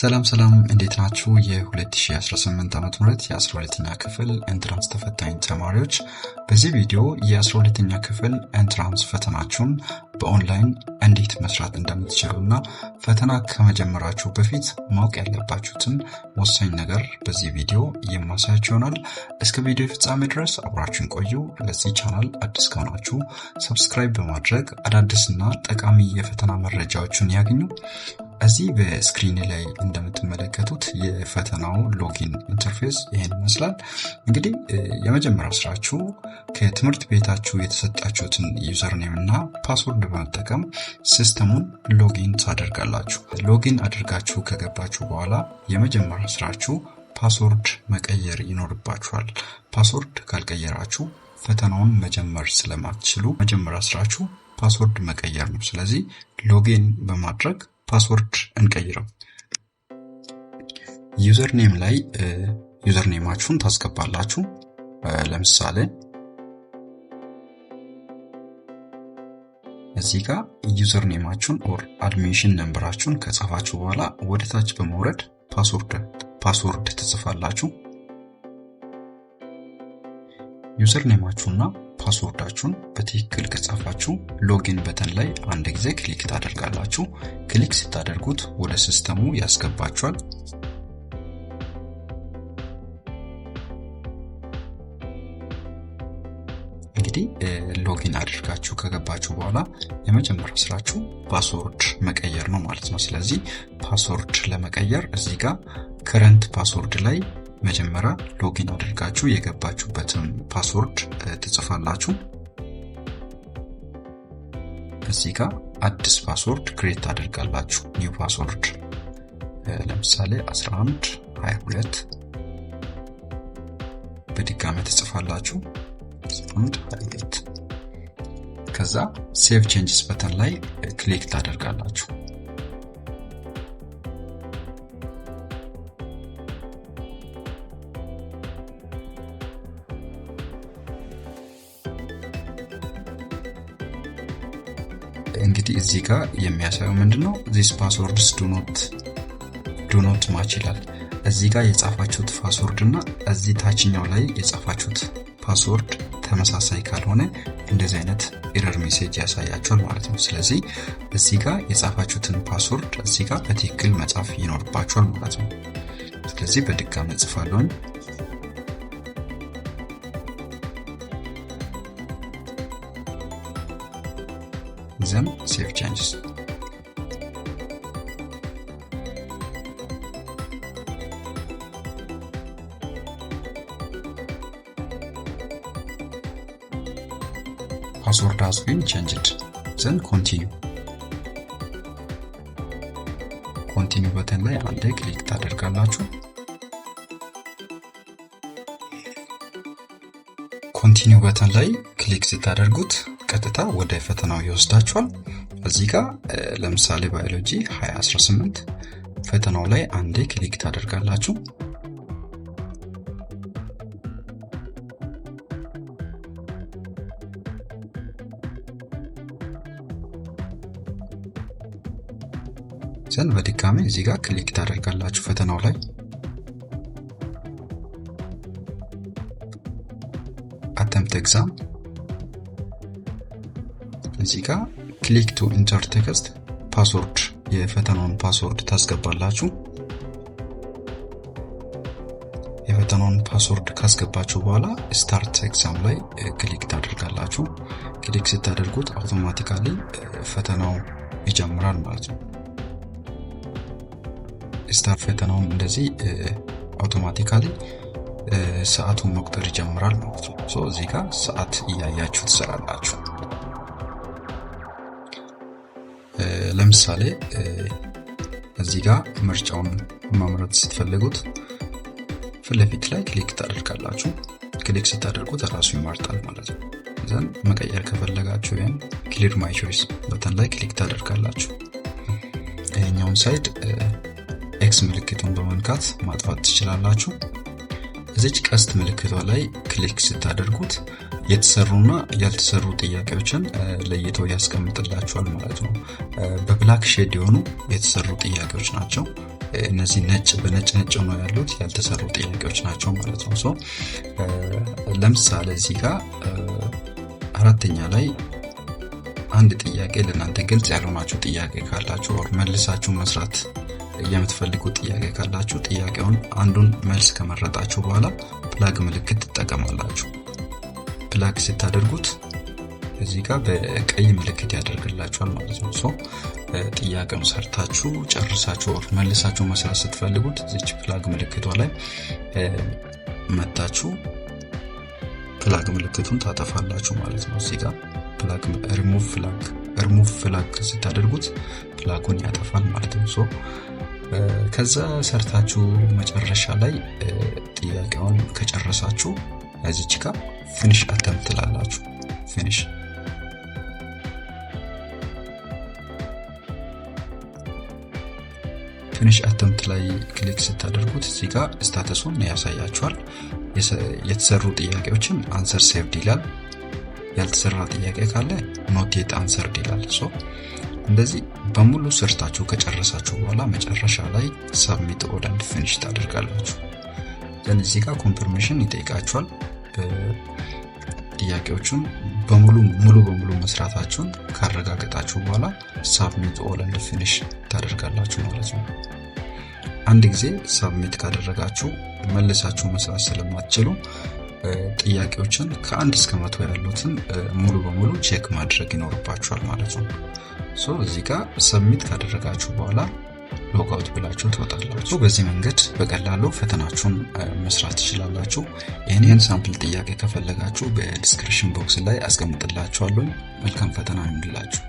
ሰላም ሰላም፣ እንዴት ናችሁ? የ2018 ዓ.ም የ12ኛ ክፍል entrance ተፈታኝ ተማሪዎች፣ በዚህ ቪዲዮ የ12ኛ ክፍል entrance ፈተናችሁን በኦንላይን እንዴት መስራት እንደምትችሉ እና ፈተና ከመጀመራችሁ በፊት ማወቅ ያለባችሁትን ወሳኝ ነገር በዚህ ቪዲዮ የማሳያችሁ ይሆናል። እስከ ቪዲዮ ፍጻሜ ድረስ አብራችሁን ቆዩ። ለዚህ ቻናል አዲስ ከሆናችሁ subscribe በማድረግ አዳዲስና ጠቃሚ የፈተና መረጃዎችን ያግኙ። እዚህ በ screen ላይ እንደምትመለከቱት የፈተናው login interface ይሄን ይመስላል። እንግዲህ የመጀመሪያው ስራችሁ ከትምህርት ቤታችሁ የተሰጣችሁትን username እና password በመጠቀም system ኡን login ታደርጋላችሁ። Login አድርጋችሁ ከገባችሁ በኋላ የመጀመሪያው ስራችሁ password መቀየር ይኖርባችኋል። Password ካልቀየራችሁ ፈተናውን መጀመር ስለማትችሉ መጀመሪያ ስራችሁ password መቀየር ነው። ስለዚህ login በማድረግ password እንቀይረው። Username ላይ username ኣችሁን ታስገባላችሁ። ለምሳሌ እዚህ ጋር username ኣችሁን or admission number ኣችሁን ከጻፋችሁ በኋላ ወደ ታች በመውረድ password ትጽፋላችሁ። Username ኣችሁና password ኣችሁን በትክክል ከጻፋችሁ login button ላይ አንድ ጊዜ click ታደርጋላችሁ። Click ስታደርጉት ወደ system ኡ ያስገባችኋል። እንግዲህ login አድርጋችሁ ከገባችሁ በኋላ የመጀመሪያው ስራችሁ password መቀየር ነው ማለት ነው። ስለዚህ password ለመቀየር እዚህ ጋር current password ላይ መጀመሪያ login አድርጋችሁ የገባችሁበትን password ትጽፋላችሁ። እዚህ ጋር አዲስ password create ታደርጋላችሁ። New password ለምሳሌ 11 22 በድጋሚ ትጽፋላችሁ፣ 11 22። ከዛ save changes button ላይ click ታደርጋላችሁ። እንግዲህ እዚህ ጋር የሚያሳየው ምንድነው? "These passwords do not match" ይላል። እዚህ ጋር የጻፋችሁት password እና እዚህ ታችኛው ላይ የጻፋችሁት password ተመሳሳይ ካልሆነ እንደዚህ አይነት error message ያሳያችኋል ማለት ነው። ስለዚህ እዚህ ጋር የጻፋችሁትን password እዚህ ጋር በትክክል መጻፍ ይኖርባችኋል ማለት ነው። ስለዚህ በድጋሚ እጽፋለሁኝ። Then save changes. Password has been changed. Then continue button ላይ አንዴ click ታደርጋላችሁ። Continue button ላይ click ስታደርጉት ቀጥታ ወደ ፈተናው ይወስዳችኋል። እዚህ ጋር ለምሳሌ ባዮሎጂ 2018 ፈተናው ላይ አንዴ click ታደርጋላችሁ። Then በድጋሚ እዚህ ጋር click ታደርጋላችሁ ፈተናው ላይ። Attempt exam፣ እዚህ ጋር click to enter text password፣ የፈተናውን password ታስገባላችሁ። የፈተናውን password ካስገባችሁ በኋላ start exam ላይ click ታደርጋላችሁ። Click ስታደርጉት automatically ፈተናው ይጀምራል ማለት ነው። Start ፈተናውን እንደዚህ automatically ሰዓቱን መቁጠር ይጀምራል ማለት ነው። So እዚህ ጋር ሰዓት እያያችሁ ትሰራላችሁ። ለምሳሌ እዚህ ጋር ምርጫውን መምረጥ ስትፈልጉት ፊት ለፊት ላይ click ታደርጋላችሁ። Click ስታደርጉት ራሱ ይመርጣል ማለት ነው። Then መቀየር ከፈለጋችሁ ይሄን clear my choice button ላይ click ታደርጋላችሁ። ይሄኛውን side X ምልክቱን በመንካት ማጥፋት ትችላላችሁ። እዚች ቀስት ምልክቷ ላይ click ስታደርጉት የተሰሩና ያልተሰሩ ጥያቄዎችን ለይቶ ያስቀምጥላችኋል ማለት ነው። በ black shade የሆኑ የተሰሩ ጥያቄዎች ናቸው። እነዚህ ነጭ በነጭ ነጭ ነው ያሉት ያልተሰሩ ጥያቄዎች ናቸው ማለት ነው። So ለምሳሌ እዚህ ጋር አራተኛ ላይ አንድ ጥያቄ ለእናንተ ግልጽ ያልሆናችሁ ጥያቄ ካላችሁ or መልሳችሁ መስራት የምትፈልጉት ጥያቄ ካላችሁ፣ ጥያቄውን አንዱን መልስ ከመረጣችሁ በኋላ flag ምልክት ትጠቀማላችሁ። Flag ስታደርጉት እዚህ ጋር በቀይ ምልክት ያደርግላችኋል ማለት ነው። So ጥያቄውን ሰርታችሁ ጨርሳችሁ or መልሳችሁ መስራት ስትፈልጉት እዚች flag ምልክቷ ላይ መታችሁ flag ምልክቱን ታጠፋላችሁ ማለት ነው። እዚህ ጋር ፍላግ ሪሙቭ ፍላግ ሪሙቭ ፍላግ ስታደርጉት flag ኡን ያጠፋል ማለት ነው። So ከዛ ሰርታችሁ መጨረሻ ላይ ጥያቄውን ከጨረሳችሁ እዚች ጋር finish attempt ትላላችሁ። Finish attempt ላይ click ስታደርጉት እዚህ ጋር status ኡን ያሳያችኋል። የተሰሩ ጥያቄዎችን answer saved ይላል። ያልተሰራ ጥያቄ ካለ not yet answered ይላል። So እንደዚህ በሙሉ ሰርታችሁ ከጨረሳችሁ በኋላ መጨረሻ ላይ submit all and finish ታደርጋላችሁ። Then እዚህ ጋር confirmation ይጠይቃችኋል። ጥያቄዎቹን በሙሉ ሙሉ በሙሉ መስራታችሁን ካረጋገጣችሁ በኋላ submit all and finish ታደርጋላችሁ ማለት ነው። አንድ ጊዜ submit ካደረጋችሁ መልሳችሁ መስራት ስለማትችሉ ጥያቄዎችን ከ1 እስከ 100 ያሉትን ሙሉ በሙሉ check ማድረግ ይኖርባችኋል ማለት ነው። So እዚህ ጋር submit ካደረጋችሁ በኋላ logout ብላችሁ ትወጣላችሁ። በዚህ መንገድ በቀላሉ ፈተናችሁን መስራት ትችላላችሁ። ይህንን sample ጥያቄ ከፈለጋችሁ በ description box ላይ አስቀምጥላችኋለሁ። መልካም ፈተና ይሁንላችሁ።